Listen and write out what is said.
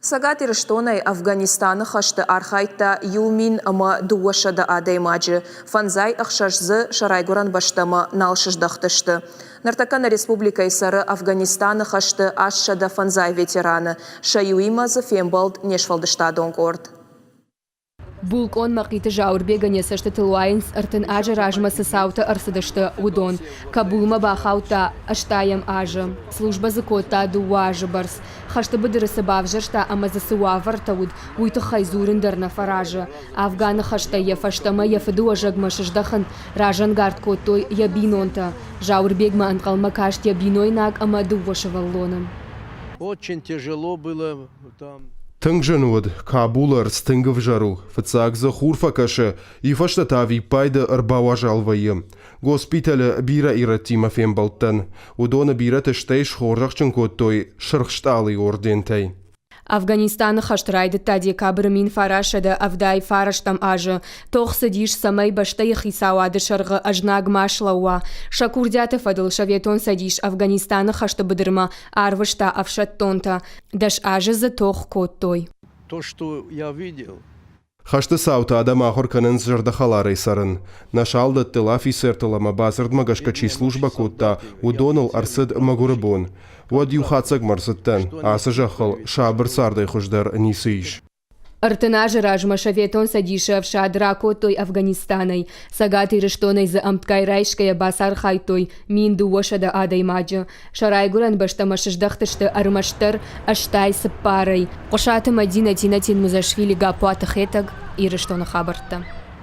Цӕгат Ирыстонӕй Афганистаны хӕсты архайдта 1200 адӕймаджы, фӕндзай ӕхсӕз дзы сӕ райгуырӕн бӕстӕмӕ нал сыздӕхтысты. Ныртӕккӕ нӕ республикӕйы цӕры Афганистаны хӕсты 850 ветераны, сӕ иуимӕ дзы фембӕлд не сфӕлдыстадон къорд. Булкъон Мӕхъиты Зауырбегӕн йӕ цӕстытыл уайынц, 30 азы размӕ цы цаутӕ ӕрцыдысты, уыдон. Кабулмӕ бахаудта ӕстайӕм азы. Службӕ дзы кодта дыууӕ азы бӕрц. Хӕсты быдыры цы бавзӕрста ӕмӕ дзы цы уавӕртӕ уыд, уый тыххӕй дзурын дӕр нӕ фӕразы. Афганы хӕстӕй йӕ фӕстӕмӕ йӕ фыдыуӕзӕгмӕ сыздӕхын разӕнгард кодтой йӕ бинонтӕ. Зауырбегмӕ ӕнхъӕлмӕ каст йӕ бинойнаг ӕмӕ дыууӕ сывӕллоны. Очень тяжело было там. Тынг зын уыд, Кабулы ӕрдз тынг ӕвзӕр у. Фыццаг дзы хур фӕкӕсы, уый фӕстӕ та ӕвиппайды ӕрбауазал вӕййы. Госпитӕлы бирӕ ирӕттимӕ фембӕлдтӕн. Уыдоны бирӕты стӕй схорзӕхджын кодтой Сырх Стъалыйы ордентӕй. Афганистаны хӕст райдыдта декабры 1979 азы. Тох цыдис, цӕмӕй бӕстӕйы хицауады сӕргъы ӕзнаг ма слӕууа. Сӕ курдиаты фӕдыл Советон Цӕдис Афганистаны хӕсты быдырмӕ арвыста ӕфсӕддонтӕ. Дӕс азы дзы тох кодтой. То, что я видел, Хӕсты цауты адӕм ахуыр кӕнынц зӕрдӕхӕларӕй цӕрын. Нӕ салдӕттыл, афицертыл ӕмӕ бадзырдмӕ гӕсгӕ чи службӕ кодта, уыдоныл ӕрцыд мӕгуыры бон. Уӕд иу хатдзӕгмӕ ӕрцыдтӕн, ацы зӕххыл сабыр цардӕй хуыздӕр ницы ис. 30 азы размӕ Советон Цӕдисы ӕфсад ракодтой Афганистанӕй. Цӕгат Ирыстонӕй дзы ӕмткӕй райсгӕйӕ бацархайдтой 1200 адӕймаджы. Сӕ райгуырӕн бӕстӕмӕ сыздӕхтысты ӕрмӕстдӕр 84-ӕй. Хъуысаты Мӕдинӕ, Тинатин Музашвили, Гаппуаты Хетӕг, Ирыстоны хабӕрттӕ.